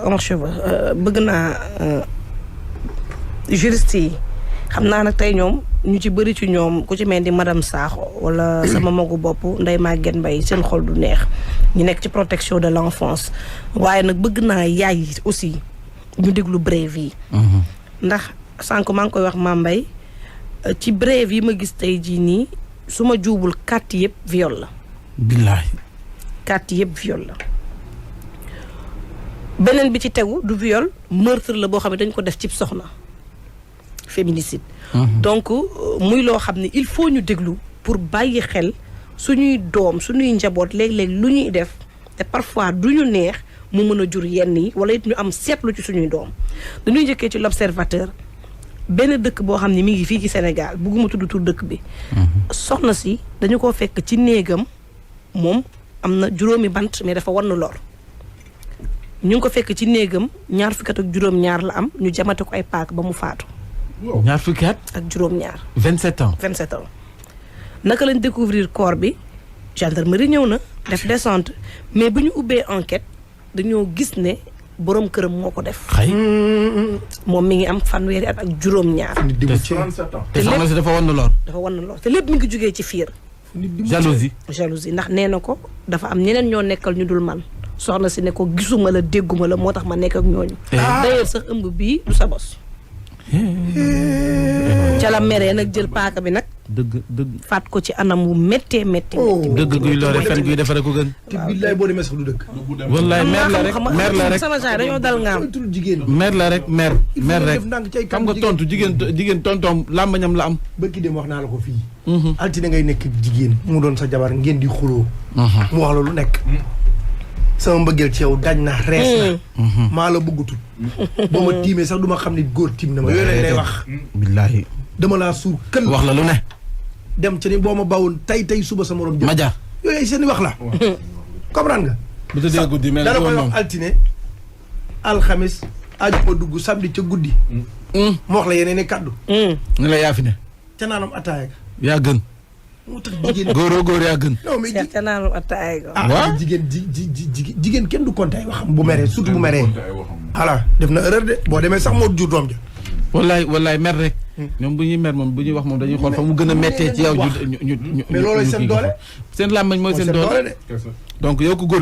Omar Cheveux bëgg naa juriste yi xam naa nag tey ñoom ñu ci bëri ci ñoom ku ci mel ni madame Sakho wala sama magu bopp Ndeye Maguette Mbaye seen xol du neex ñu nekk ci protection de l'enfance waaye nag bëgg naa yaay aussi ñu déglu brève yi ndax sànq maa ngi koy wax Mame Mbaye ci brève yi ma gis tey jii nii su ma juubul 4 yëpp viol la billaahi 4 yëpp viol la beneen bi ci tegu du viol meurtre la boo xam ne dañ ko def ci soxna féminicide donc muy loo xam ne il faut ñu déglu pour bàyyi xel suñuy doom suñuy njaboot léeg-léeg lu ñuy def te parfois du ñu neex mu mën a jur yenn yi wala it ñu am seetlu ci suñuy doom dañuy njëkkee ci l'observateur benn dëkk boo xam ne mi ngi fii ci Sénégal bugguma tudd tur dëkk bi soxna si dañu ko fekk ci néegam moom am na juróomi bant mais dafa wann lor ñu ngi ko fekk ci néegam 2 fukki at ak juróom-ñaar la am ñu jamate ko ay paak ba mu faatu 2 fukki at ak juróom-ñaar 27 ans 27 ans naka lañ découvrir corps bi gendarmerie ñëw na def descente mais bu ñu ubbee enquête dañoo gis ne borom këram moo ko def xëy moom mi ngi am fanweeri at ak juróom-ñaar te soxna si dafa wann lor dafa wann lor te lépp mi ngi jógee ci fiir jalousie ndax nee na ko dafa am ñeneen ñoo nekkal ñu dul man soxna si ne ko gisuma la dégguma la moo tax ma nekk ak ñooñu d'ailleurs sax ëmb bii du sa bos ca la meree nag jël paaka bi nag dëgg faat ko ci anam wu méttee dëgg guy lore fen guy defare ko gën te billaay boo demee sax du dëgg wallaay mer la rek sama genre dañoo dal ngaam mer la rek mer rek xam nga tontu jigéen tontoom làmbañam la am bëgg dem wax naa la ko fii altine ngay nekk jigéen mu doon sa jabar ngeen di xuloo mu wax la lu nekk sama mbëggeel ci yow dañ na rees na maa la bëggutul boo ma tiimee sax du ma xam ne góor tiim na ma yooyu lañ lay wax billaahi dama laa suur kël wax la lu ne dem ci ni boo ma bawoon tey suba sa morom ma jaar yooyu ay seen i wax la comprendre nga bu tëddee guddi mel dana koy wax altine alxamis àjjuma dugg samedi ca guddi mu wax la yeneen i kàddu ni la yaa fi ne ca naanam ataaya yaa gën moo tax jigéen góor yaa gën non mais ca naanam ataaya ga waaw jigéen kenn du compter ay waxam bu meree surtout bu meree voilà def na erreur de boo demee sax moo jur doom ja wallaay mer rek ñoom bu ñuy mer moom bu ñuy wax moom dañuy xool fa mu gën a méttee ci yow ñu mais loolooy seen doole seen làmmiñ mooy seen doole donc yow ko góor